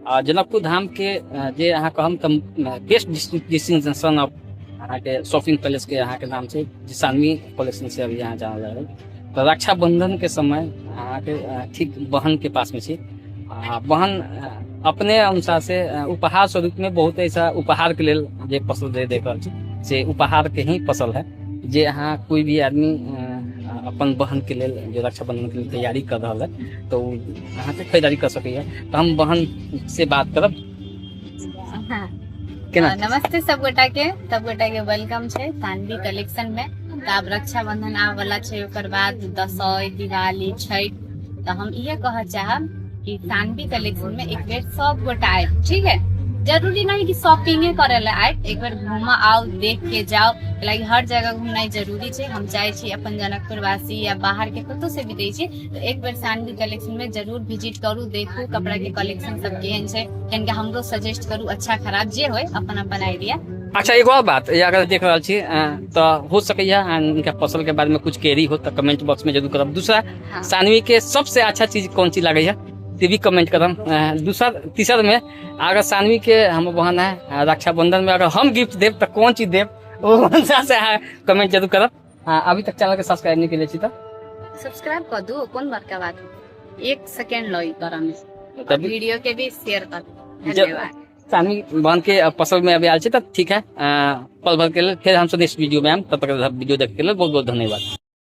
आ जनकपुर धाम के जे अहाँ कहम तऽ बेस्ट डिस्टिनेशन ऑफ अहाँके शॉपिंग पैलेस के अहाँके नाम छै जे सानवी कलेक्शन से अभी अहाँ जानल जा रहल। तऽ रक्षाबंधन के समय अहाँके ठीक बहन के पास में छी आ बहन अपने अनुसार से उपहार स्वरूप में बहुत ऐसा उपहार के लेल जे पसल जे देख रहल छी से उपहार के ही पसल है, जे अहाँ कोई भी आदमी अपन बहन के लेल जे रक्षाबंधन के लेल तैयारी कर रहल है तो अहाँके खरीदारी कर सकैया। तऽ हम बहन से बात करब। हाँ। केना? नमस्ते सब गोटा के, सब गोटा के welcome छै सानवी कलेक्शन में। तऽ आब रक्षाबंधन आबऽ वाला छै, ओकर बाद दसैँ, दिवाली, छठि, तऽ हम इहे कहऽ चाहब कि सानवी कलेक्शन में एक बेर सब गोटा आयब, ठीक है? जरूरी नहीं कि शॉपिंगे करे ला आयब, एक बेर घूमऽ आउ, देख के जाओ, लाइक हर जगह घूमनाइ जरूरी छै। हम चाहे छी अपन जनकपुर वासी या बाहर के कतौ से भी दै छी तऽ एक बेर सानवी कलेक्शन में जरूर विजिट करू, देखू कपड़ा के कलेक्शन सब केहन छै, कनिका हमरो सजेस्ट करू, अच्छा खराब जे होय अपन अपन आइडिया। अच्छा, एगो और बात, ये अगर देख रहल छी तऽ हो सकैया इनका फसल के बारे में कुछ क्वेरी हो तऽ कमेंट बॉक्स में जरूर करब। दूसरा, हाँ। सानवी के सबसे अच्छा चीज कौन चीज लागैया से भी कमेंट करब। दूसरा तीसर में अगर सानवी के हम बहन है, रक्षाबंधन में अगर हम गिफ्ट देब तऽ कौन चीज देब, ओ अनुसार से अहाँ कमेंट जरूर करब। हाँ, अभी तक चैनल के सब्सक्राइब नहीं केले छी तऽ सब्सक्राइब कर दू, कोन बड़का बात, 1 सेकेंड लई करऽ में। तभी वीडियो के भी शेयर कर दू। धन्यवाद। सानवी बहन के पसंद में अभी आयल छै तऽ ठीक है, पल भर के लेल फेर हमसब नेक्स्ट वीडियो में आयब, तब तक वीडियो देख के लेल बहुत बहुत धन्यवाद।